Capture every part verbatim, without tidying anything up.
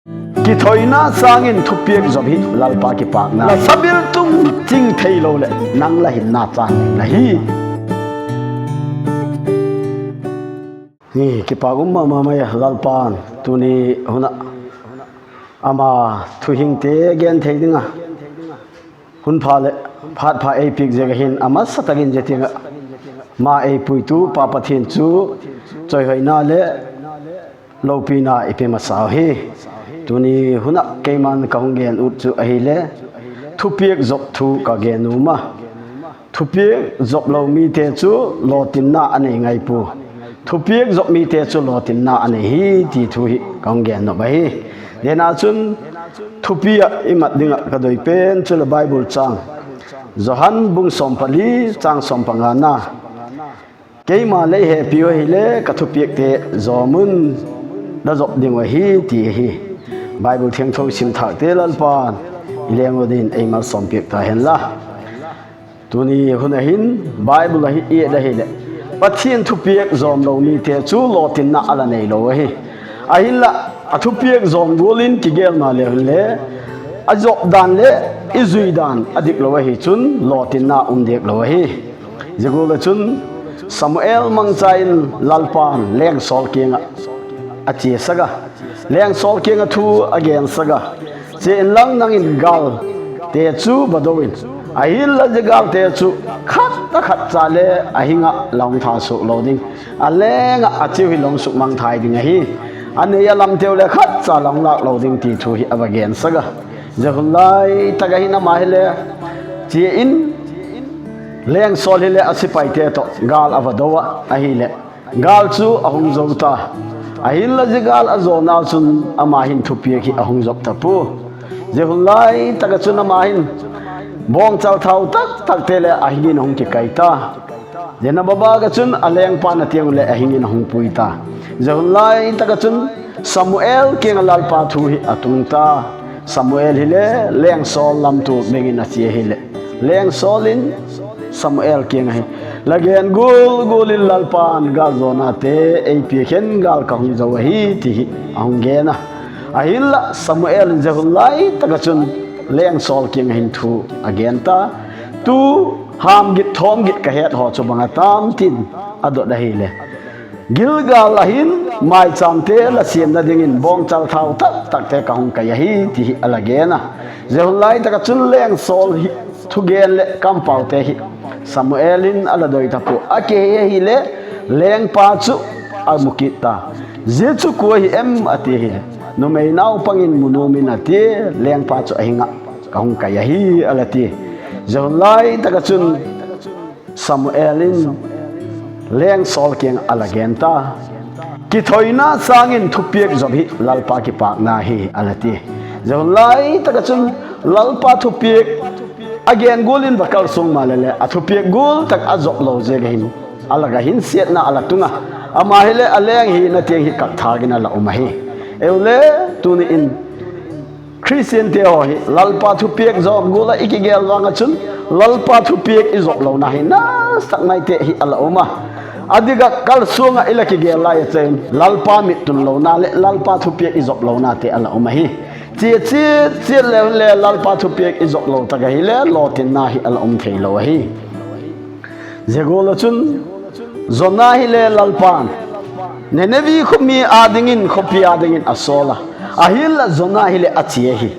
Kithoina sâng in thupiak zop hi Lalpa kipâkna, la sabiltung ching theilo leh nang la hinna châng la hi. Kipâk um ma ma mai a, Lalpa'n tuni hun ah ama thuhingte gen thei ding a hun pha leh phat pha ei piak ziak ah hin a masa tak in zia tiang ah ma ei puitu Pa Pathian chu chawihoina leh lopina i pe masa hi. Tuni hun ah keima'n ka hung gen ut chu ahile, thupiak zop thu ka gen nuam a. Thupiak zop lo mite chu lawtinna a nei ngai pua. Thupiak zop mite chu lawtinna a nei hi ti thu hi ka hung gen nop ahi. Zia chun thupi ah i mat ding ah ka doi pen chu leh Bible châng, Johan bung sawm pali, châng sawm pangana, keima lei hepi u ahile ka thupiakte zawm un, la zop ding uh ahi, ti ahi. Bible thiangtho sim thâkte Lalpa'n i leng u dingin ei malsawm piak ta hen la. Tuni hun ah hin Bible ahi i et ahileh, Pathian thupiak zawm lo mite chu lawtinna a la neilo ahi. Ahinla, a thupiak zawm gual in kigel maleu hinle, a zop dan leh i zui dan a diklo ahi chun lawtinna um diak lo ahi. Zia gual ah chun Samuel mangcha in Lalpa'n Leng Saul kiang ah a chiasak a, Leng Saul kiang ah thu a gensak a, Chia inlang, nang in gâlte chu va do in, ahinla zia gâlte chu khat a khat cha le a hing ah la hung thasuak lo ding, a leng ah a chiu hi la hung sukmangthai ding ahi. A nei a lamteu le khat cha la hung lâk lo ding, ti thu hi a va gensak a. Zia hun lai tak ah hin ama hile chia in, Leng Saul hileh a sipaite tawh gâl a va do ah ahileh, gâl chu a hung zo ta. Ahinla zia gâl a zawnau chun ama hin thupiak hi a hung zop ta pua. Zia hun lai tak ah chun ama hin bawngchal thau tak takte leh a hing in a hung kikai ta. Zia na babâk ah chun a lengpa na tiang uh leh a hing in a hung pui ta. Zia hun lai tak ah chun Samuel kiang ah Lalpa thu hi a tung ta. Samuel hile Leng Saul lamtuak dingin a chia hileh, Leng Saul in Samuel kiang ahi, La gen gual gual in Lalpa'n gâl zawnate ei piak khen gâl ka hung zo ahi, ti hi a hung gen a. Ahinla Samuel in zia hun lai tak ah chun Leng Saul kiang ah hin thu a gen ta. Tu ham git thawm git ka het haw chu bang a tam tin a dot ahile, Gilgal ah hin mâichâmte la siamna dingin bawngchal thau tak takte ka hung kai ahi, ti hi a la gen a. Zia hun lai tak ah chun Leng Saul hi thugen leh kampaute hi Samuel in a la doi ta pua. A kihei ahileh lengpa chu a mu kit ta. Zia chu kua hi em a ti hileh, numei naupang in mu nuam in a tia, lengpa chu a hing ah ka hung kai ahi a la ti. Zia hun lai tak ah chun Samuel in Leng Saul kiang a la gen ta. Kithoina sâng in thupiak zop hi Lalpa kipâkna hi a la ti. Zia hun lai tak ah chun Lalpa thupiak a gen gual in va kalsuang maleh le a thupiak gual tak a zop lo ziak ah hin a lak ah hin siatna a la tung a. Ama hileh a leng hina tiang hi kâkthâk in a la um ahi. Eile, tuni in Khristiante haw hi Lalpa thupiak zop gual ah i kigel vang ah chun Lalpa thupiak i zop lona hi nasa tak maite hi a la um a. A dik ah kalsuang ah i la kigel lai ah chun Lalpa mit tun lona leh Lalpa thupiak i zop lonate a la um ahi. Chia chiat chiat leu le Lalpa thupiak i zop lo tak ahile lawtinna hi a la um theilo ahi. Zia gual ah chun Jona hile Lalpa'n Ninevi khawpi â dingin, khawpi â dingin a sawl a. Ahinla Jona hileh a chia ahi.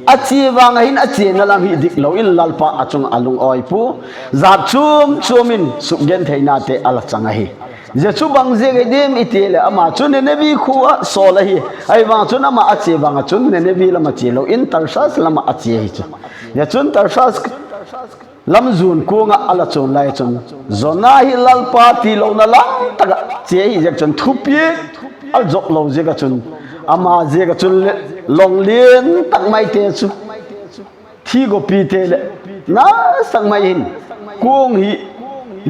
A chia vang ah hin a chiana lam hi diklo in Lalpa a chung ah a lungawi pua. Jat chuam chuam in sukgentheinate a la chang ahi. Zia chu bang ziak ahi diam i ti leh ama chu Ninevi khua ah sawl ahi. Ahivang chun ama a chia vang ah chun Ninevi lam ah chia lo in Tarsas lam ah a chia ahi chu. Zia chun Tarsas lam zuan kuang ah a la chuan lai chun Jona hi Lalpa tilona lam tak ah chia ahi ziak chun thupiak a zop lo ziak ah chun ama ziak ah chun le long lian tak maite chu thi gopite leh nasa tak mai hin kuang hi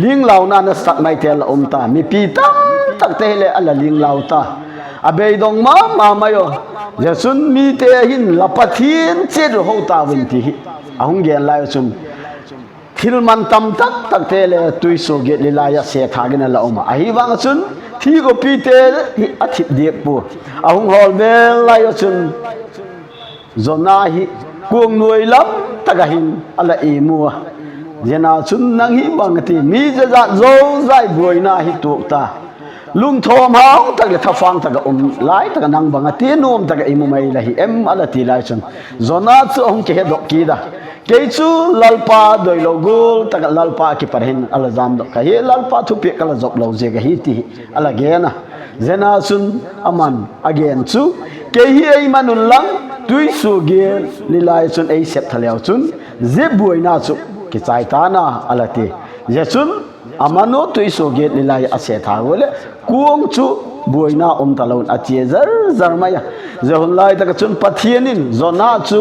linglauna nasa tak maite la um ta, mipi tam takte hileh a la linglau ta. A beidong ma ma mai a. Zia chun mite hin la Pathian chiat uh ho tau in ti hi a hung gen lai chun thil man tam tak takte le tuisuagiat li lai ah se thâk in a la um a. Ahivang ah chun thigopite hi a thip diak pua. A hung hawl vel lai ah chun Jona hi kuang nuai lam tak ah hin a la imu a. Zia ah chun, Nang hi bang a ti, mi zezat zozai buaina hi tuak ta, lungthawm hau tak leh thafâng tak ah um lai tak ah nang bang a ti nuam tak ah i mu mai la hi em? a la ti lai chun, Jona chu a hung kihedok kit a, Kei chu Lalpa doilo gual tak ah Lalpa kipat hin a la jamdok ka hi, Lalpa thupiak ka la zop lo ziak ahi, ti hi a la gen a. Zia ah chun, aman a gen chu, Kei hi ei man unlang, tuisuagiat li lai chun ei sep tha leu chun, zia buaina chu kichai ta'n a, a la ti. Zia chun, a man u, tuisuagiat li lai a se tha ua leh, kuang chu buaina um talo in a chia zar zar mai a. Zia hun lai tak ah chun Pathian in Jona chu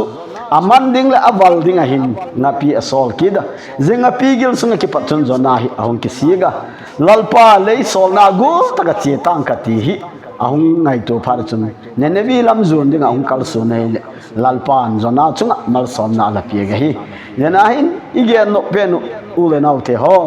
a man ding leh a val ding ah hin ngapi a sawl kit a. Zia ngapi gil sung ah kipat chun Jona hi a hung kisiak a, Lalpa lei sawlna gual tak ah chia tang ka ti hi a hung ngaitua phat ah chun, Ninevi lam zuan ding ah hung kalsuan ahileh, Lalpa'n Jona chung ah malsawmna a la piak ahi. Zia ah hin i gen nop pen uh, u leh naute haw,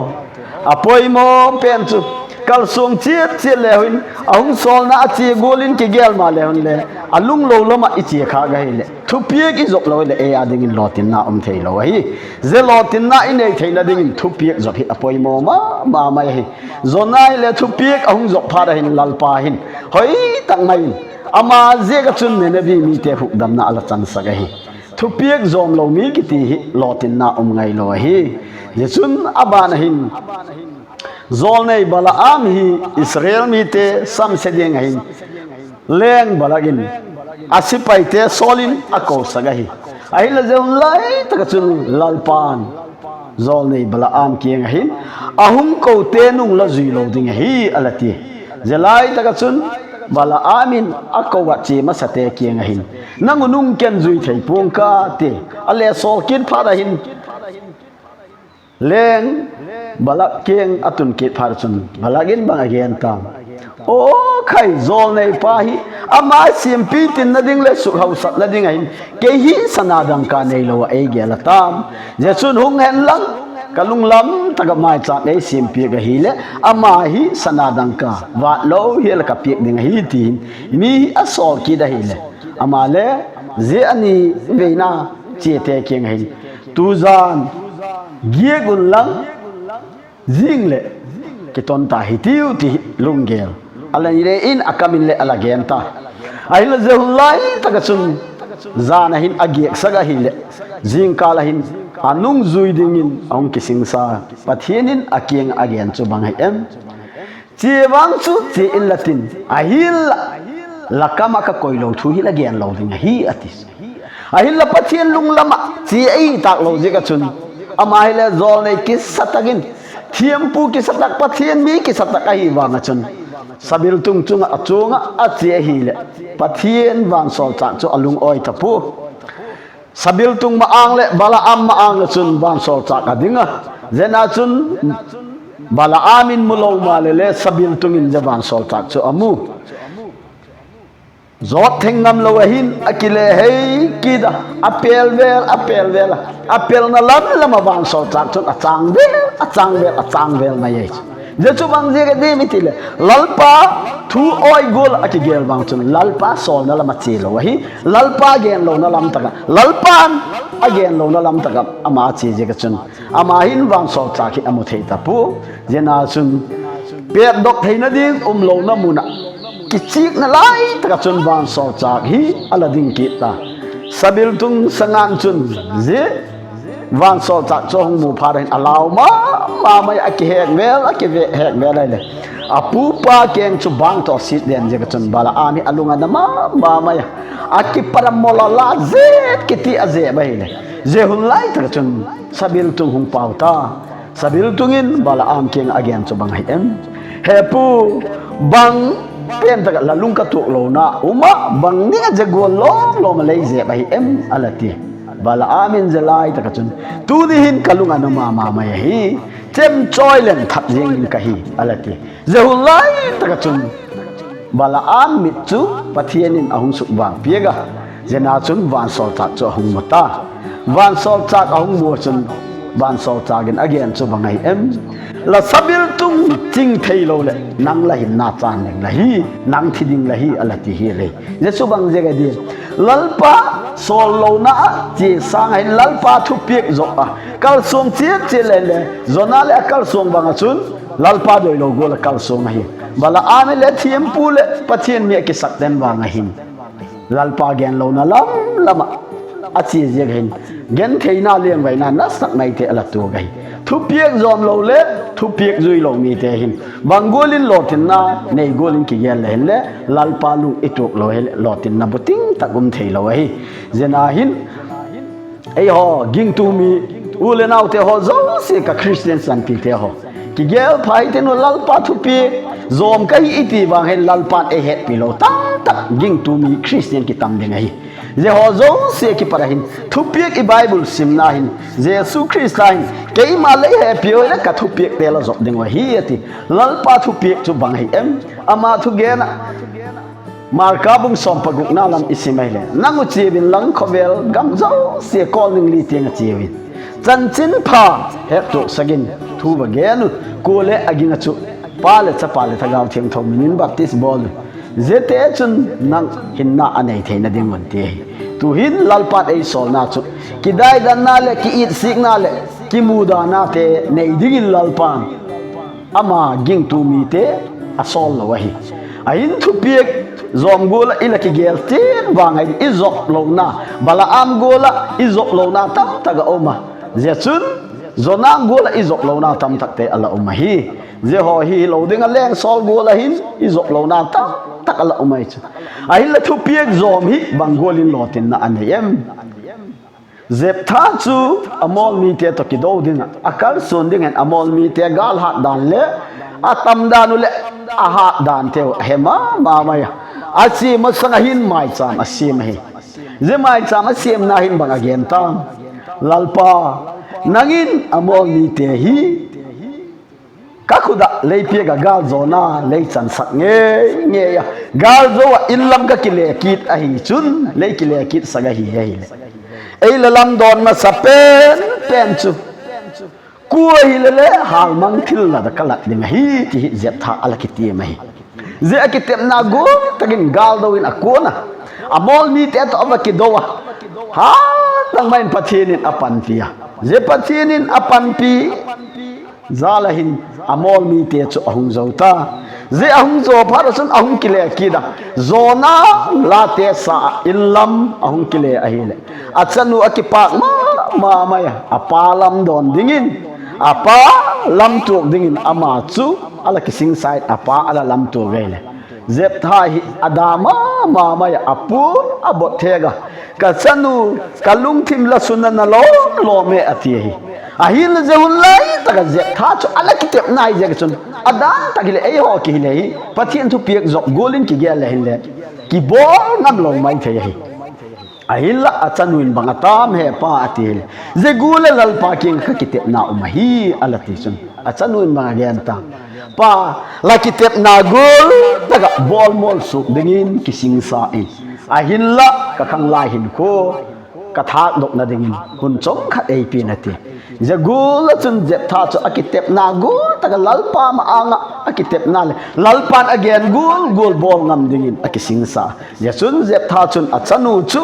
a poimaw pen chu, kalsuan chiat chiat le hun, a hung sawlna a chia gual in kigel maleh hun le, a lunglo lam ah i chia khâk ahileh, thupiak i zop lo leh ei â dingin lawtinna um theilo ahi. Zia lawtinna i nei theina dingin thupiak zop hi a poimaw ma ma mai ahi. Jona hileh thupiak a hung zop phat ah hin Lalpa hin hoi tak mai in ama ziak ah chun Ninevi mite hukdamna a la chansak ahi. Thupiak zawmlo mi kiti hi lawtinna um ngailo ahi. Zia chun a ban ah hin, jawlnei Balaam hi Israel mite samse ding ah hin leng Balak in a sipaite sawl in a kosak ahi. Ahinla zia hun lai tak ah chun Lalpa'n jawlnei Balaam kiang ah hin, A hung kote nung la zui lo ding ahi, a la ti. Zia lai tak ah chun Balaam in a ko ah chia masate kiang ah hin, Nang u nung ken zui thei pua'ng ka, ti a le sawl kit phat ah hin, leng Balak kiang a tun kit phat ah chun Balak in bang a gen tam? Aw khai, jawlneipa hi ama siampi tinna ding leh sukhausatna ding ah hin kei hi sana dangka neilo ah ei gel a tam? Zia chun hung hen lang, ka lunglam tak ah mâichâm ei siampiak ahileh, ama hi sana dangka vâtlo hial ah ka piak ding ahi, ti hin mi hi a sawl kit ahileh, ama le zia a ni veina chiate kiang ah hin, Tu jan giak unlang, zing leh kiton ta hitiu, ti lunggel a la nei in a kam in leh a la gen ta. Ahinla zia hun lai tak ah chun jan ah hin a giaksak ahileh, zingkâl ah hin a nungzui dingin a hung kisingsa. Pathian in a kiang ah a gen chu bang ahi em? Chia vang chu chia inla tin, ahinla la kam ah ka koilo thu hi la gen lo ding ahi, a ti. Ahinla Pathian lunglam ah chia ei tâk lo ziak ah chun, ama hileh jawlnei kisa tak in, thiampu kisa tak, Pathian mi kisa tak ahi vang ah chun, sabiltung chung ah a chuang ah a chia ahileh, Pathian vansawlchâk chu a lungawi ta pua. Sabiltung ma-âng leh Balaam ma-âng ah chun vansawlchâk a ding a. Zia ah chun Balaam in mu lo maleh le, sabiltung in zia vansawlchâk chu a mu. Zawt theng ngamlo ahin a kile hei kit a, a pêl vêl, a pêl vêl a, a pêlna lam lam ah vansawlchâk chun a châng vêl, a châng vêl, a châng vêl mai ahi chu. Zia chu bang ziak a diam i ti leh, Lalpa thu awi gual ah a kigel vang chun Lalpa sawlna lam ah chia lo ahi, Lalpa genlona lam tak ah, Lalpa'n a genlona lam tak ah ama chia ziak ah chun, ama hin vansawlchâk hi a mu thei ta pua. Zia ah chun pêtdok theina ding umlona mun ah, kichikna lai tak ah chun vansawlchâk hi a la ding kit ta. Sabiltung sangan chun zia vansawlchâk chu a hung mu phat ah hin a lau ma ma mai a, kihek vêl, a kihek vêl ahileh, a pupa keng chu bâng tawh sit den ziak ah chun Balaam hi a lung a na ma ma mai a, a kipat a mol a la zêp kiti a zêp ahileh, zia hun lai tak ah chun sabiltung hung pau ta. Sabiltung in Balaam kiang ah a gen chu bang ahi em? He pu, bang pen tak ah la lung ka tuak lona um ah, bang ding ah zia gual lawm lawm a lei zêp ahi em? a la ti. Balaam in zia lai tak ah chun, Tuni hin ka lung a na ma ma mai ahi, chemchawi leng that ziang ding ka hi, a la ti. Zia hun lai tak ah chun Balaam mit chu Pathian in a hung sukvâk piak a, zia ah chun vansawlchâk chu a hung mu ta. Vansawlchâk a hung mu ah chun Vansawlchâk in a gen chu bang ahi em? La sabiltung ching theilo leh nang la hinna chân ding la hi, nang thi ding la hi, a la ti hi le. Zia chu bang ziak a diam? Lalpa sawllona ah chia sâng ah hin Lalpa thupiak zawp ah kalsuan chiat chiat leng le, Jona leh a kalsuan bang ah chun Lalpa doilo gual ah kalsuan ahi. Balaam leh thiampu leh Pathian mi ah kisak ten vang ah hin Lalpa genlona lam lam ah a chia ziak hin gentheina liangvaina nasak maite a la tuak ahi. Thupiak zawm lo le thupiak zui lo mite hin bang gual in lawtinna nei gual in kigel le hinle, Lalpa lung i tuak lo hileh lawtinna buting tak um theilo ahi. Zia na hin eihaw gingtu mi, u le naute haw zosia, ka Christian sanpite haw, kigel pha hitin u, Lalpa thupiak zawm ka hi i ti vang hin Lalpa'n ei hetpi lo tamtak gingtu mi Christian kitam ding ahi. Zia haw zosia kipat ah hin thupiak i Bible simna hin Jesu Khrista hin, keima lei hepi ui leh ka thupiakte la zawp ding uh ahi, a ti. Lalpa thupiak chu bang ahi em? Ama thugen ah Marka bung sawm pagukna lam i sim ahileh, nang uh chiau in, la khawvel gam zosia kawl ning li tiang ah chiau in, chanchinpha hettuaksak in thu va gen un. Kuale a ging ah chu Pa leh Chapa leh Thagau Thiangtho min in baptis bawl un, ziate chun nang hinna a nei theina ding un, ti ahi. Tu'hin Lalpa'n ei sawlna chu kidaidanna leh ki-itsikna leh kimudanate nei dingin Lalpa'n ama gingtu mite a sawl lo ahi. Ahin thupiak zawm gual ah i la kigel chiat vang ah i zop lona, Balaam gual ah i zop lona tamtak a um a, zia chun Jona gual ah i zop lona tamtakte a la um ahi. Zia haw hi hilo ding ah, leng sawl gual ah hin i zop lona tamtak a la um ahi chu. Ahinla thupiak zawm hi bang gual in lawtinna a nei em? Jeptha chu Amor mite tawh kido ding ah a kalsuan dingin Amor mite gâl hât dan leh a tam dan uh leh a hât danteu a he ma ma mai a. A chia masang ah hin maichâm a siam ahi. Zia maichâm a siamna hin bang a gen tam? Lalpa, nang in Amor mite hi ka khut ah lei piak ah gâlzawna lei chansak ngei ngei a, gâlzo ah in lam ka kile kit ahi chun, lei kile kitsak ahi ahileh, ei la lamdawn masa pen pen chu kua hile le hâlmang thillat ah ka lat ding ahi, ti hi Jeptha a la kitiam ahi. Zia a kitepna gual tak in gâldo in a kuan a, Amor mite tawh a va kido a, hâlmang mai in Pathian in a panpi a. Zia Pathian in a panpi jal ah hin Amor mite chu a hung zo ta. Zia a hung zo phat ah chun a hung kile kit a, Jona late sa ah in lam a hung kile ahileh, a chanu a kipâk ma ma mai a, a pa lamdawn dingin, a pa lamtuak dingin ama chu a la kisingsa in a pa a la lamtuak ahileh, Jeptha hi a da ma ma mai a, a puan a bot thêk a, ka chanu, ka lungthim la sunna na lawm lawm e, a ti ahi. Ahinla zia hun lai tak ah Jeptha chu a la kitepna hi ziak ah chun, a dan tak hileh eihaw ki hile hi, Pathian thupiak zawp gual in kigel le hinle kibawl ngam lo mai thei ahi. Ahinla a chanu in bang a tam he pa a ti hileh, zia gual leh Lalpa kiang ah ka kitepna um ahi, a la ti chun a chanu in bang a gen ta? Pa, la kitepna gual tak ah bawlmawl suak dingin kisingsa in, ahinla ka khanglai hinkhua ka thâkdokna dingin hun chawm khat ei pia'n, a ti. Zia gual ah chun Jeptha chu a kitepna gual tak ah Lalpa ma-âng ah a kitepna leh Lalpa'n a gen gual gual bawl ngam dingin a kisingsa. Zia chun Jeptha chun a chanu chu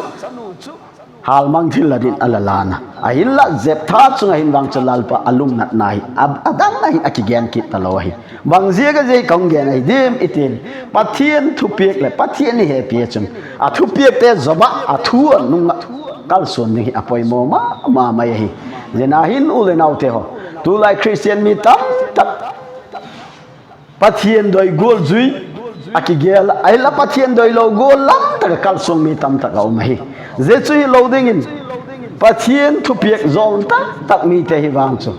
hâlmang thillat in a la lân a. Ahinla Jeptha chung ah hin vang chu Lalpa a lungnatna hi a, a dang ah hin a kigen kit talo ahi. Bang ziak ah zia hi ka hung gen ahi diam i ti'n, Pathian thupiak leh Pathian i hepi ah chun a thupiakte zawp ah, a thu a nung ah kalsuan ding hi a poimaw ma ma mai ahi. Zia na hin u le naute haw, tulai Christian mi tamtak Pathian doi gual zui a kigel a, ahinla Pathian doilo gual lam tak ah kalsuan mi tamtak a um ahi. Zia chu hilo dingin, Pathian thupiak zawm tak tak mite hi vang chu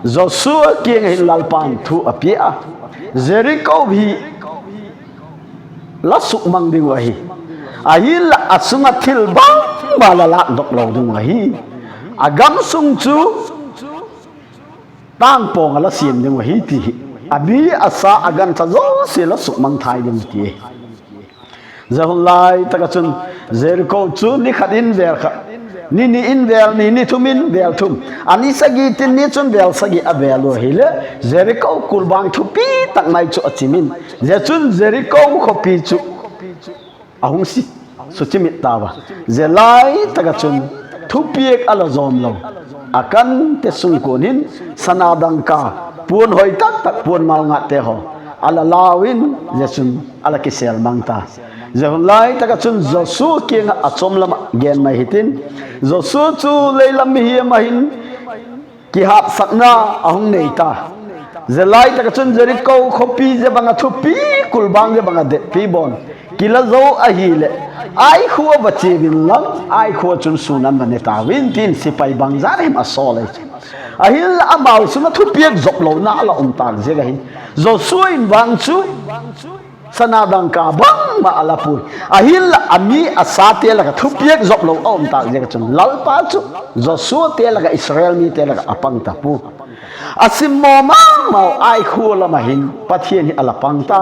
Joshua kiang ah hin Lalpa'n thu a pia a, Jeriko hi la sukmang ding uh ahi. Ahinla a sung ah thil bangma la lâkdok lo ding uh ahi. A gam sung chu tângpawng ah la siam ding uh ahi, ti hi. A mi, a sa, a gancha zosia la sukmang thai ding uh, ti ahi. Zia hun lai tak ah chun Jeriko chu ni khat in vêl khat Ni ni in vêl ni, ni thum in vêl thum, a ni sagi tin ni chun vêl sagi a vêl ua hileh, Jeriko kulbâng thupi tak mai chu a chim in, zia chun Jeriko khawpi chu a hung si, suchimit tau a. Zia lai tak ah chun thupiak a la zawm lo Akante sungkuan hin sana dangka, puan hoi tak tak, puan malngatte haw a la lau in, zia chun a la kisêl mang ta. Zia hun lai tak ah chun Joshua kiang ah a chuam lam ah gen mai hitin, Joshua chu lei lam mihiam ah hin kihâtsakna a hung nei ta. Zia lai tak ah chun Jeriko khawpi zia bang ah thupi, kulbâng zia bang ah detpi bawn kila zo ahileh, Ai khua va chia un lang, Ai khua chun sûn a va ne tau in, tin sipai bangzat hem a sawl ai chu. Ahinla amau sung ah thupiak zop lona a la um tâk ziak ahi. Joshua in vang chu sana dangka bangma a la puai. Ahinla a mi a sate lak ah thupiak zop lo a um tâk ziak ah chun Lalpa chu Joshuate lak ah, Israel mite lak ah a pang ta pua. A simmaw ma mau Ai khua lam ah hin Pathian hi a la pang ta.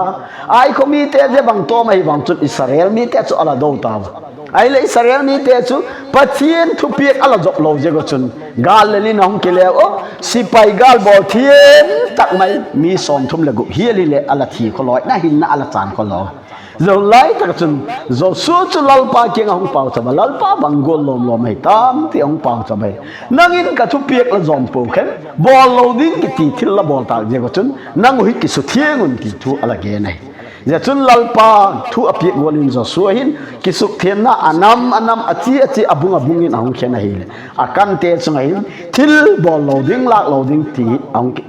Ai khua mite zia bang tawm ahi vang chun Israel mite chu a la do tau a. Ahileh Israel mite chu Pathian thupiak a la zop lo ziak ah chun gâl lel in a hung kile ua, sipai gâl bawl thiam tak mai mi sawmthum leh gup hial hileh a la thi khawlawi, na hinna a la chân khawlawi. Zia hun lai tak ah chun Joshua chu Lalpa kiang ah hung pauchap a, Lalpa, bang gual lawm lawm ahi tam, ti a hung pauchap ahi. Nang in ka thupiak la zawm pua khen, bawl lo ding kiti thil la bawl tâk ziak ah chun nang uh hi kisuthiang un, ti thu a la gen ahi. Zia chun Lalpa thu a piak gual in Joshua hin kisukthianna a nam a nam, a chi a chi, a bung a bung in a hung khen ahileh, Akante chung ah hin thil bawl lo ding, lâk lo ding ti a hung ki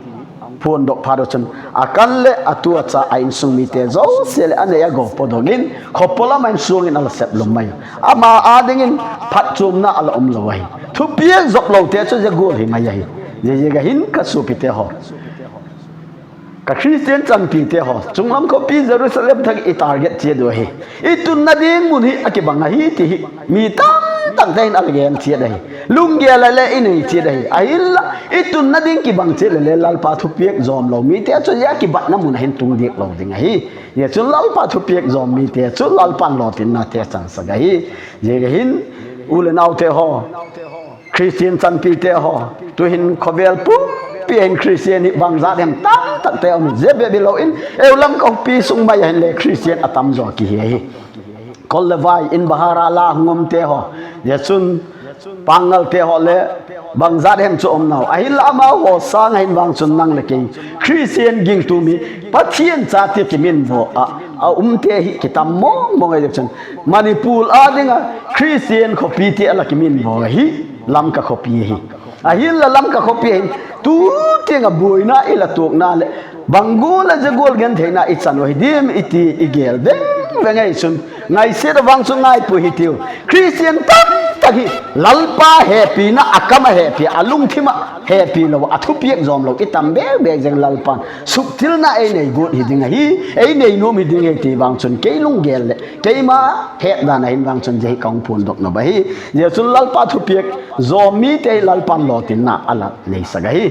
phuandok phat uh chun, Akan leh a tu a cha, a insung mite zosia leh a nei a gaw pawdok in khaw pua lam ah hin suang in a la sep lum mai. Ama â dingin phatchuamna a la um lo ahi. Thupiak zop lote chu zia gual hi mai ahi. Ziaziak ah hin ka suapite haw, ka Khristian chanpite haw, chunglam khawpi Jerusalem thak i target chiat uh ahi. I tunna ding mun hi a kibang ahi ti hi mi tam takte hin a la gen chiat ahi. Lunggel a le i nei chiat ahi. Ahinla i tunna ding kibang chiat leh le Lalpa thupiak zawm lo mite chu zia kibatna mun ah hin tung diak lo ding ahi. Zia chun Lalpa thupiak zawm mite chu Lalpa'n lawtinnate a chansak ahi. Ziak ah hin, u leh naute haw, Khristian chanpite haw, tu'hin khawvel pumpi ah hin Khristian hi bangzat hem tam takte um, zia bep hilo in eu Lamka khawpi sung mai ah hinle Khristian a tam zaw kihi ahi. Kol leh vai in bahara la hung umte haw, zia chun Pangalte haw le bangzat hem chu um nau. Ahinla amau haw sâng ah hin vang chun nang leh kei Khristian gingtu mi, Pathian chate kiminvo ah a umte hi kitam mawng mawng ahi. Zia chun Manipur â ding ah Khristian khawpite a la kiminvo ahi Lamka khawpi ahi. Ahinla Lamka khawpi ah hin tu tiang ah buaina i la tuakna leh bang gual ah zia gual gentheina i chan uh hi diam i ti i gel veng veng ahi chun, ngaisiat ah vang chu ngaipui hitiu. Khristian tam tak hi Lalpa hepina a kam ah hepi a, a lungthim ah hepi lo ah, a thupiak zawm lo i tam bêk bêk ziakin Lalpa'n sukthilna ei nei guat hi ding ahi, ei nei nuam hi ding ahi ti vang chun kei lunggel leh keima hetdan ah hin vang chun zia hi ka hung phuandok nop ahi. Zia chun Lalpa thupiak zawm mite hi Lalpa'n lawtinna a la neisak ahi.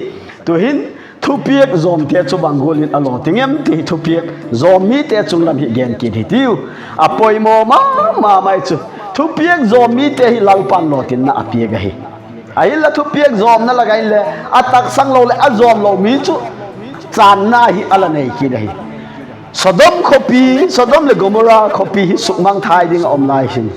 Tu'hin thupiak zawmte chu bang gual in a lawting em ti hi thupiak zawm mite chung lam hi gen kit hitiu. A poimaw ma ma mai chu thupiak zawm mite hi Lalpa'n lawtinna a piak ahi. Ahinla thupiak zawmna lak ah inle a taksang lo leh a zawm lo mi chu chânna hi a la nei kit ahi. Sodom khawpi, Sodom leh Gomora khawpi hi sukmangthai ding a um lai hin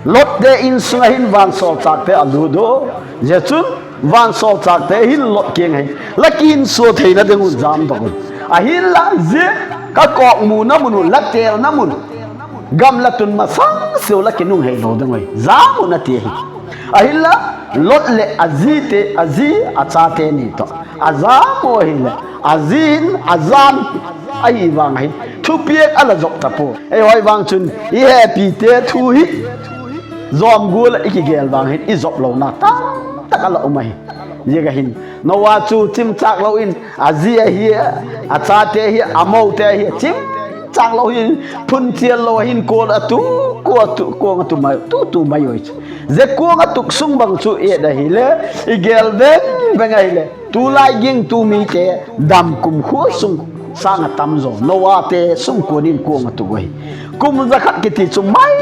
Lotte insung ah hin vansawlchâkte a lût ua, zia chun vansawlchâkte hin Lot kiang ah hin, La kihinsua theina ding un jamdok un. Ahinla zia ka kawkmuna mun uh, la têlna mun, gam la tun masang siau la kinunghei lo ding ui, jam un, a ti ahi. Ahinla Lot leh a zite, a zi, a chate ni tawh a jam u ahileh, a zi hin a jam ahi vang hin thupiak a la zop ta pua. Eihaw vang chun i hepite thu hi zawm gual ah i kigel vang hin i zop lona tamtak a la um ahi. Ziak ah hin Noa chu chimchâk lo in a zi ahi, a chate hi, a mote hi chimchâk lo hin phunchial lo ah hin kuang a tuk, kuang a tuk, kuang a tuk mai, tu tu mai ui chu. Zia kuang a tuk sung bang chu et ahile, i gel veng veng ahile, tulai gingtu mite dam kumkhua sung sâng ah tam zaw, Noate sungkuan in kuang a tuk ahi. Kum za khat kiti chu mai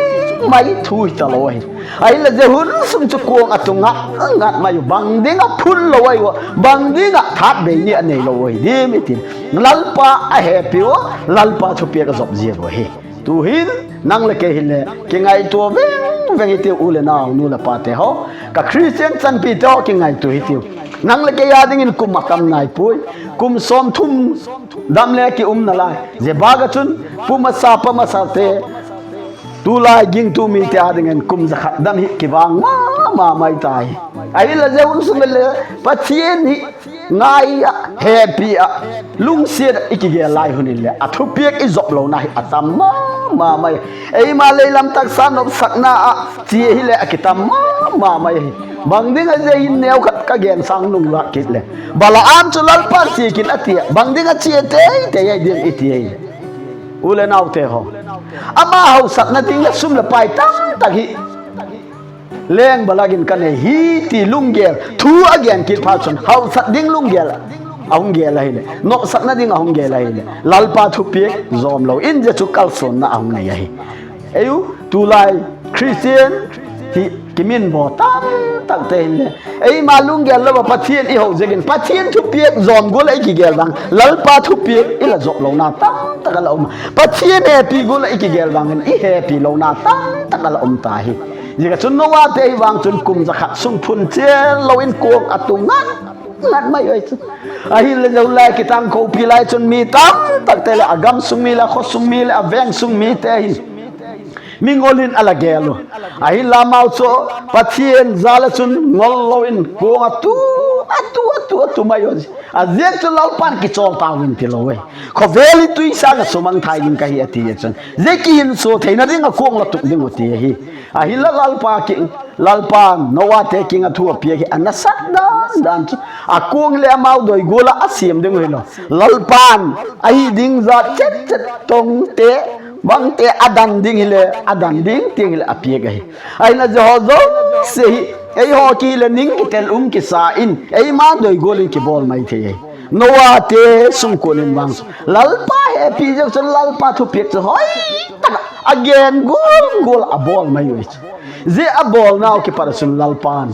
mai thu hi talo ahi. Ahinla zia hun sung chu kuang a tu ngat ngat mai u, bang ding ah phun lo ahi ua, bang ding ah that bei ni a neilo ahi diam i ti'n, Lalpa a hepi ua, Lalpa thupiak a zop ziak uh ahi. Tu'hin nang leh kei hile kingaitua veng veng hitiu, u leh nau, nu leh pate haw, ka Christian chanpite haw, kingaitua hitiu. Nang leh kei â dingin kum a tam nai puai, kum sawmthum dam le ki um nalai. Zia bâk ah chun pu masa pa masate, tulai gingtu mite â dingin kum za khat dam hi kivang ma ma mai ta hi. Ahinla zia hun sung le Pathian hi ngai ah, hepi ah, lungsiat ah i kigel lai hun inle a thupiak i zop lona hi a tam ma ma mai. Eima lei lam taksa nopsakna ah chia hileh a kitam ma ma mai ahi. Bang ding ah zia hin neu khat ka gen sâng nung lak kit leh, Balaam chu Lalpa'n chia kin a tia, bang ding ah chia tei tei ahi diam i ti ahileh, u leh naute haw, ama hausakna ding leh sum leh pai tam tak hi leng Balak in ka nei hi ti lunggel thu a gen kit phat chun, hausat ding lunggel a hung gel ahileh, nopsakna ding a hung gel ahileh, Lalpa thupiak zawm lo in zia chu kalsuanna a hung nei ahi. Ei u tulai Christian hi kiminbaw tam takte hinle, eima lunggel lo ah Pathian i ho ziakin Pathian thupiak zawm gual ah i kigel vang Lalpa thupiak i la zop lona tam tak a la um a, Pathian hepi gual ah i kigel vangin i hepi lona tam tak a la um ta hi. Ziak ah chun Noate hi vang chun kum za khat sung phun chial lo in kuang a tu ngat ngat mai ahi chu. Ahinle zia hun lai kitangkopi lai chun mi tam takte leh a gam sung mi leh a khaw sung mi leh a veng sung mite hin mi ngol in a la gel u. Ahinla amau chu Pathian jal ah chun ngol lo in kuang a tu, a tu, a tu, a tu mai u. A ziak chu Lalpa'n kichawl tau in ti lo e. Khawvel hi tui sâng ah sumangthai ding ka hi a ti a chun, zia kihinsua theina ding ah kuang la tuk ding uh ti ahi. Ahinla Lalpa ki, Lalpa'n Noate kiang ah thu a piak hi a nasat dan dan chu, a kuang hileh amau doi gual ah a siam ding uh hilo, Lalpa'n ahi ding zat chet chet tongte, bangte a dan ding hile a dan ding tiang hileh a piak ahi. Ahinla zia haw zosia hi eihaw ki hileh ning kitel um kisa in eima doi gual in kibawl mai thei ahi. Noate sungkuan in vang chu Lalpa hepi ziak chun Lalpa thupiak chu hoi tak ah a gen gual gual a bawl mai u chu. Zia a bawlnau kipat ah chun Lalpa'n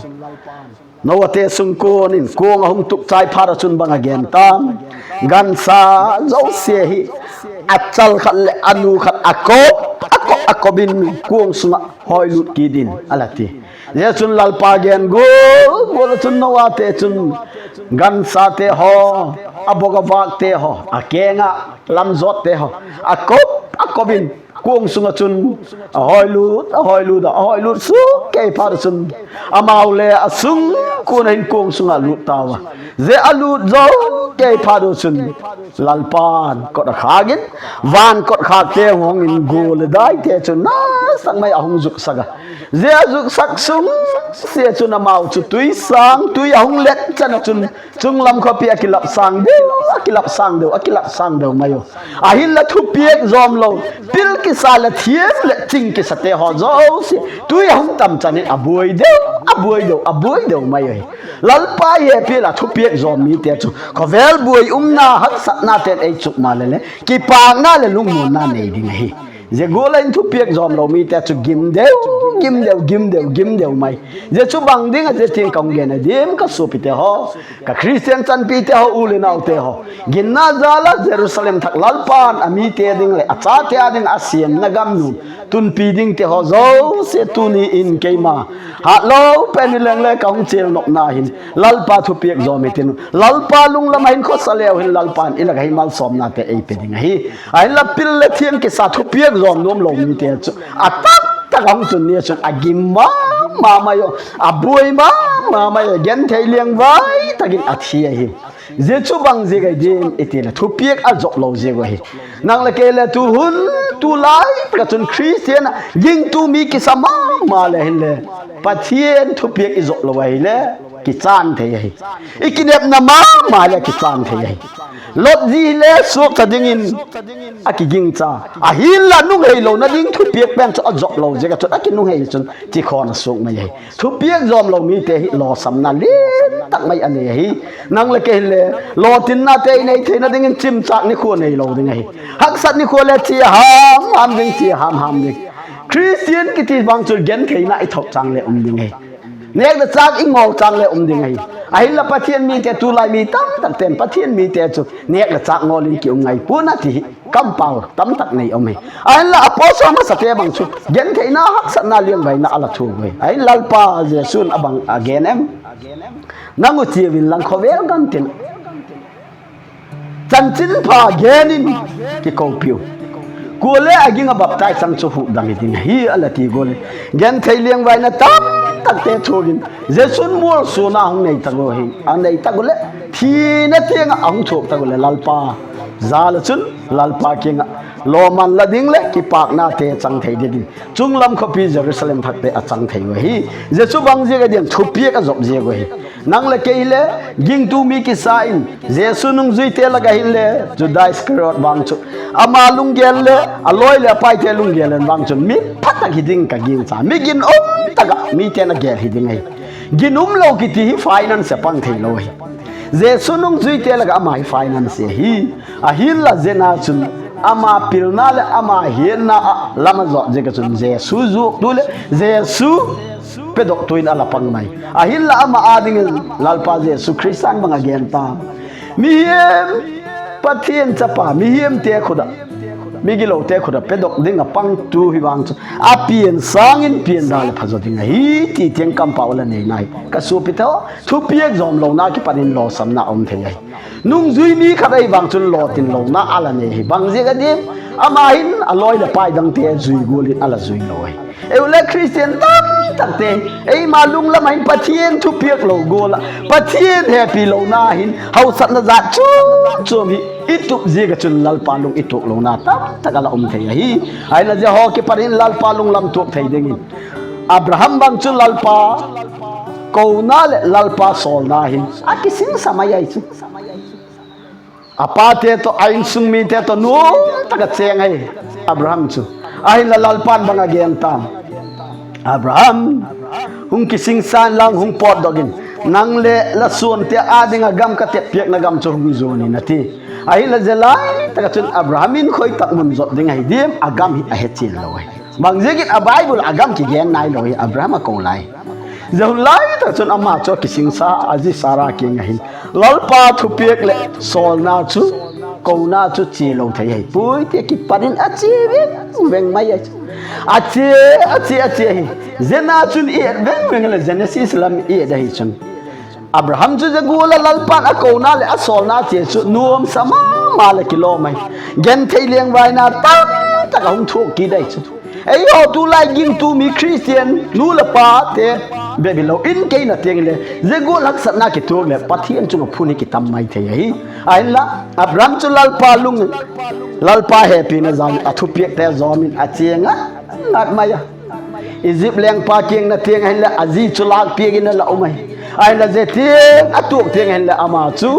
Noate sungkuan in kuang a hung tuk chai phat ah chun bang a gen tam? Gansa zosia hi a chal khat leh a nu khat a kop a kop a kop in kuang sung ah hawilut kit in a la ti. Zia chun Lalpa gen gual gual ah chun Noate chun gansate haw, a bok a vâkte haw, a keng ah lam zawtte haw, a kop a kop in kuang sung ah chun a hawilut, a hawilut ah, a hawilut suk kei phat ah chun amau le a sungkuan ah hin kuang sung ah lut tau a. Zia a lut zo kei phat uh chun Lalpa'n kot a khâk in, van kotkhâkte hung hong in, gua leh daite chu nasak mai a hung zuksak a. Zia a zuksak sung sia chun amau chu tui sâng, tui a hung let chan ah chun chunglam khawpi a kilap sâng deu, a kilap sâng deu, a kilap sâng deu mai u. Ahinla thupiak zawm lo, pil kisa leh thiam leh ching kisate haw zosia tui a hung tam chan in a buai deu, a buai deu, a buai deu mai ahi. Lalpa hepi la thupiak zawm mite chu khawvel buai umna haksatnate'n ei chuk maleh le kipâkna leh lungmuanna nei ding ahi. Zia gual ah in thupiak zawm lo mite chu gim deu, gim deu, gim deu, gim deu mai. Zia chu bang ding ah zia tiang ka hung gen a diam ka suapite haw, ka Khristian chanpite haw, u leh naute haw? Ginna jal ah Jerusalem thak Lalpa'n a mite ding leh a chate â ding a siamna gam nuam tunpi dingte haw zosia tuni in keima hatlo pen hi leng le ka hung chial nopna hin Lalpa thupiak zawm hitin, Lalpa lunglam ah hin khawsa leu hin Lalpa'n i lak ah hin malsawmnate ei pe ding ahi. Ahinla pil leh thiam kisa thupiak zawm nuam lo mite chu a tak tak a hung tun ni ah chun a gim ma ma mai u, a buai ma ma mai u, genthei liangvai tak in a thi ahi. Zia chu bang ziak ahi diam i ti leh thupiak a zop lo ziak uh ahi. Nang leh kei le tu hun, tu lai tak ah chun Khristian ah gingtu mi kisa ma ma le hinle, Pathian thupiak i zop lo ahile kichan thei ahi. I kinepna ma ma le kichan thei ahi. Lot zi hile suakcha dingin a kigingcha, ahinla nunghei lona ding thupiak pen chu a zop lo ziak ah chun a kinunghei chun chikhawn a suak mai ahi. Thupiak zawm lo mite hi lawsamna lian tak mai a nei ahi. Nang leh kei hinle lawtinnate i nei theina dingin chimchâk nikhua neilo ding ahi. Haksat nikhua le chia ham ham ding, chia ham ham ding. Khristian kiti vang chu gentheina i thok châng le um ding ahi. Nêk le châk i ngawl châng le um ding ahi. Ahinla Pathian mite, tulai mi tamtakte'n Pathian mite chu nêk le châk ngawl in ki um ngai pua'n a ti hi kampau tamtak nei um hi. Ahinla apostle masate bang chu gentheina, haksatna, liangvaina a la thuak ui. Ahin Lalpa Jesu'n a bang a gen em? Nang uh chia un lang khawvel gam tin chanchinpha gen in kikopiu. Kuale a ging ah baptize chang chu hukdam hi ding ahi a la ti gual in, genthei liangvaina tamtakte thuak in Jesu'n mualsuana hung nei tak uh hi. A nei tak uh leh thina tiang ah a hung thuak tak uh leh Lalpa jal ah chun Lalpa kiang ah lawman la ding leh kipâknate chang thei dingin chunglam khawpi Jerusalem thakte a chang thei uh ahi. Jesu bang ziak a diam? Thupiak a zop ziak uh ahi. Nang leh kei hile gingtu mi kisa in, Jesu nungzuite lak ah hinle Juda Iskariot vang chu ama lunggel le a lawi leh a paite lunggel in vang chun mi pha tak hi ding ka gingcha, mi ginum tak ah mite'n a gel hi ding ahi. Ginum lo kiti hi finance a pang theilo ahi. Jesu nungzuite lak ah ama hi finance ahi. Ahinla zia ah chun ama pilna leh ama hiatna ah lam a zawt ziak ah chun Jesu zuaktu leh Jesu pedoktu in a la pang mai. Ahinla ama â dingin Lalpa Jesu Khrista'n bang a gen ta? Mihing, Pathian chapa mihingte khut ah, migilote khut ah pedok ding ah pangtu hi vang chu a pian sâng in pian da leh phazaw ding ahi, ti tiang kampau a la nei nai. Ka suapite haw, thupiak zawm lona kipat in lawsamna um thei ahi. Nungzui mi khat ahi vang chun lawtin lona a la nei hi. Bang ziak a diam? Ama hin a lawi leh pai dangte zui gual in a la zui lo ahi. Eiu le Khristian tamtakte, eima lunglam ah hin Pathian thupiak lo gual ah, Pathian hepi lona hin hausakna jat chuam chuam hi i tup ziak ah chun Lalpa lung i tuak lona tamtak a la um thei ahi. Ahinla zia haw kipat in Lalpa lunglam tuak thei dingin Abraham bang chu Lalpa kona leh Lalpa sawlna hin a kisingsa mai ahi chu. A pate tawh, a insung mite tawh nuam tak ah chêng ahi Abraham chu. Ahinla Lalpa'n bang a gen tam? Abraham, hung kisingsa inlang hung pawtdok in, nang leh la suante â ding ah gam ka tep piakna gam chu hung zuan in, a ti. Ahinla zia lai tak ah chun Abraham in khoi tak mun zot ding ahi diam, a gam hi a he chian lo ahi. Bang ziakin a Bible a gam kigen nailo hi, Abraham a ko lai. Zia hun lai tak chun ama chu a kisingsa a zi Sara kiang ah hin Lalpa thupiak leh sawlna chu, kona chu chia lo thei ahi puai, ti a kipat in a chia veng veng mai ahi. A chia, a chia, a chia hi. Zia ah chun i et veng veng leh Genesis lam i et ahi chun Abraham chu zia gual ah Lalpa'n a kona leh a sawlna chia chu nuamsa ma ma leh kilawm ahi. Genthei liangvaina tamtak a hung thuak kit ahi chu. Eihaw tulai gingtu mi Khristian nu leh pate bep hilo in keima tiang le zia gual haksatna kituak leh Pathian chung ah phun hi kitam mai thei ahi. Ahinla Abraham chu Lalpa lung, Lalpa hepina jal in a thupiakte zawm in a chia ngat ngat mai a. Egypt lengpa kiang na tiang ahinleh a zi chu lâk piak in a la um ahi. Ahinla zia tiang a tuak tiang ahinleh ama chu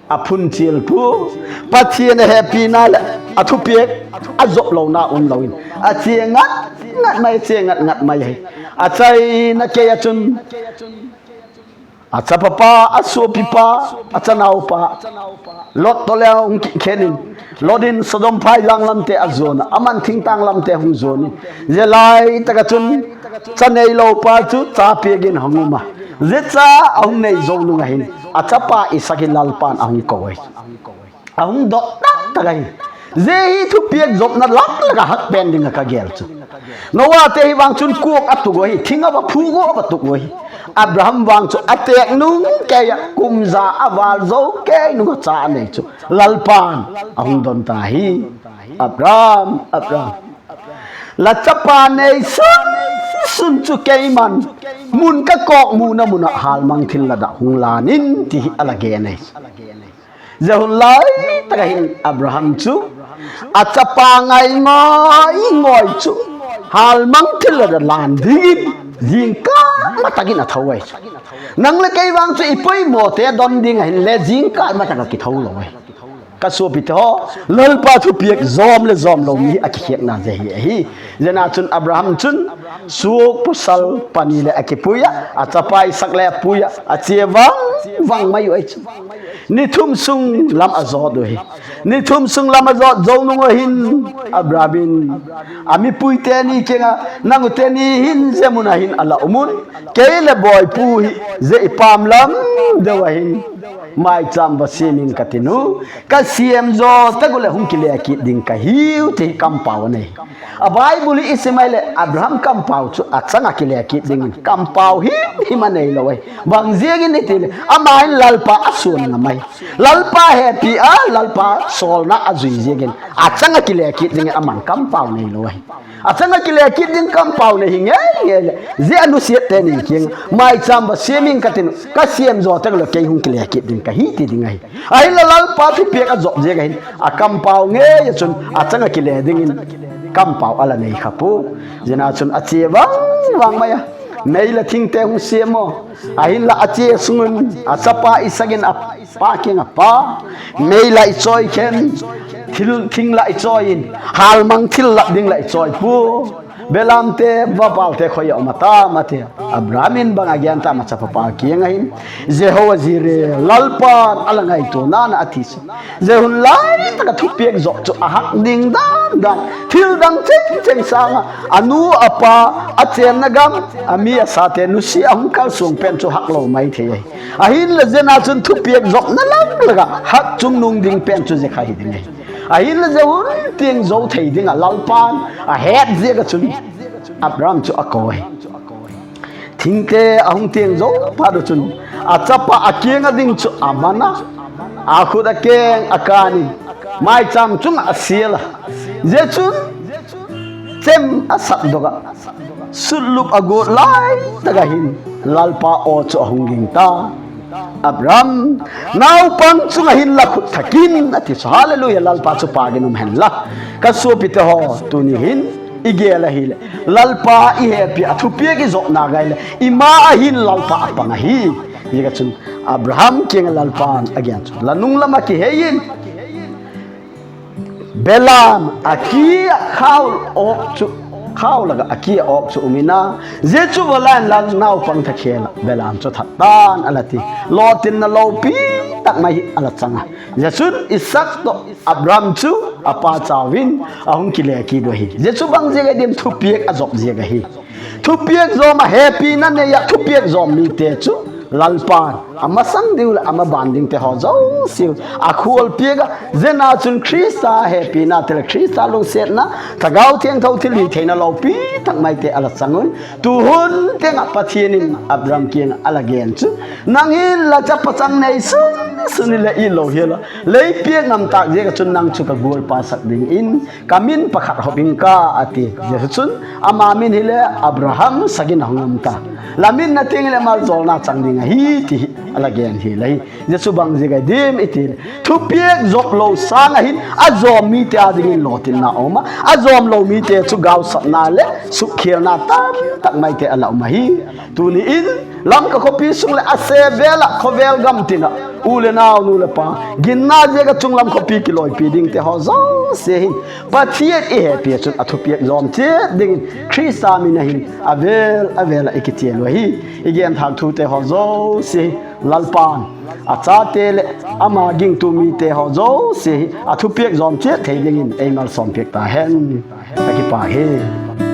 a phun chial pua, Pathian a hepina leh a thupiak a zop lona um lo in a chia ngat ngat mai, chia ngat ngat mai ahi. A chaina kei ah chun a chapa pa, a suapipa, a chanaupa Lot tawh le hung kikhen in, Lot in Sodom phaizang lamte a zuan a, aman thingtâng lamte hung zuan in, zia lai tak ah chun cha neilopa chu cha piak in hung um a, zia cha a hung nei zo nung ah hin a chapa Isak hi Lalpa'n a hung ko ahi. A hung dot tak tak ahi. Zia hi thupiak zopna lak lak ah hak pen ding ah ka gel chu. Noate hi vang chun kuak a tuk uh ahi, thing a va phu uh a va tuk uh ahi. Abraham vang chu a têk nung kei ah kum za a vâl zo kei nung ah cha a nei chu Lalpa'n a hung don ta hi. Abraham, Abraham, la chapa neisun sun chu keima'n mun ka kawkmuna mun ah hâlmang thillat ah hung lân in, ti hi a la gen ahi. Zia hun lai tak ah hin Abraham chu a chapa ngai ngai ngai chu hâlmang thillat ah lân dingin zingkâl ma tak in a tho ahi chu. Nang leh kei vang chu i poimawte don ding ah hinle zingkâl ma tak ah kitho lo ahi. Ka suapite haw, Lalpa thupiak zawm leh zawm lo mi hi a kikhiakna zia hi ahi. Zia ah chun Abraham chun suak pawsal pani leh a kipui a, a chapa Isak le a pui a, a chia vang vang mai uh ahi chu. Ni thum sung lam a zawt uh hi. Ni thum sung lam a zawt zo nung ah hin, Abraham in a mipuite ni kiang ah, Nang ute ni hin zia mun ah hin a la um un, kei leh bawipu hi zia i pâm lam deu ah hin maichâm va siam ing ka tin u, ka siam zaw tak uh leh hung kile kit ding ka hiu, ti hi kampau a nei. A Bible hi i sim ahileh Abraham kampau chu a chang ah kile kit dingin kampau himhim a neilo ahi. Bang ziakin i ti leh ama hin Lalpa a suan ngam ahi. Lalpa hepi a, Lalpa sawlna a zui ziakin a chang ah kile kit dingin ama'n kampau neilo ahi. A chang ah kile kit ding kampau nei hi ngei ngei leh, zia a nusiatte ni kiang ah, Maichâm va siam ing ka tin uh, ka siam zaw tak leh kei hung kile kit ding ka hi, ti ding ahi. Ahinla Lalpa thupiak a zop ziak ah hin a kampau ngei ah chun a chang ah kile dingin kampau a la nei kha pua. Zia ah chun a chia vang vang mai a, mei la thingte hung siam aw. Ahinla a chia sung un a chapa Isak in a pa kiang ah, Pa, mei la i chawi khen, thil thing la i chawi in, hâlmang thillat ding la i chawi pua. Belamte, vapalte khoi ah um a tam? a ti a. Abraham in bang a gen tam a, chapapa kiang ah hin, Jehovah Jireh, Lalpa'n a la ngaituana a, a ti chu. Zia hun lai tak ah thupiak zop chu a hak ding dan dan, thil dang cheng cheng sâng ah a nu a pa, a chênna gam, a mi a sate nusia a hung kalsuan pen chu haklo mai thei ahi. Ahinla zia ah chun thupiak zopna lam lak ah hak chungnung ding pen chu zia kha hi ding ahi. Ahinla zia hun tiang zo thei ding ah Lalpa'n a het ziak ah chun Abraham chu a ko ahi. Thingte a hung tiang zo phat uh chun a chapa a kiang ah ding chu a man a, a khut a keng a kân in, maichâm chung ah a sial a. Zia chun chem a sat dok ah, sutlup a guat lai tak ah hin Lalpa aw chu a hung ging ta. Abraham, naupang chung ah hin la khut thak in, a ti chu. Hallelujah, Lalpa chu pâk in um hen la. Ka suapite haw, tuni hin i gel ahileh Lalpa i hepi a thupiak i zopna gai leh i ma ah hin Lalpa a pang ahi. Ziak ah chun Abraham kiang ah Lalpa'n a gen chu, La nung lam ah kihei in, belam a ki ah khau awk chu, khau lak ah a ki ah awk chu um in a, zia chu va la inla naupang tha khêl ah belam chu that ta'n, a la ti. Lawtinna lopi tak mai hi a la chang a. Zia chun Isak tawh Abraham chu a pa chau in a hung kile kit uh ahi. Zia chu bang ziak ahi diam? Thupiak a zop ziak ahi. Thupiak zawm ah hepina nei ah thupiak zawm mite chu Lalpa'n a masang ding uh leh a maban dingte haw zosia a khualpiak ah, zia ah chun Khrista hepina ti leh Khrista lungsiatna, Thagau Thiangtho thilhitheina lopi tak maite a la chang un. Tu hun tiang ah Pathian in Abraham kiang ah a la gen chu, Nang hin la chapa chang nei sun sun hileh it lo hial a, lei piak ngam tâk ziak ah chun nang chu ka gualpa sak dingin ka min pakhat hop ing ka, a ti. Zia chun ama min hile Abraham sak in a hung um ta. La min na tiang hileh maljawlna chang ding ahi, ti hi a la gen hi la hi. Zia chu bang ziak ahi diam i ti leh, thupiak zop lo sâng ah hin a zawm mite â dingin lawtinna um a, a zawm lo mite chu gausapna leh sukkhialna tam tak maite a la um ahi. Tuni in Lamka khawpi sung leh a se vêl ah khawvel gam tin ah u leh nau, nu leh pa, ginna ziak ah chung lam khawpi kilawipi dingte haw zosia hin Pathian i hepi ah chun a thupiak zawm chiat dingin Khrista min ah hin a vêl a vêl ah i kichial uh ahi. I genthâk thute haw zosia hi Lalpa'n a chate leh ama gingtu mite haw zosia hi a thupiak zawm chiat thei dingin ei malsawmpiak ta hen. A kipâk hi.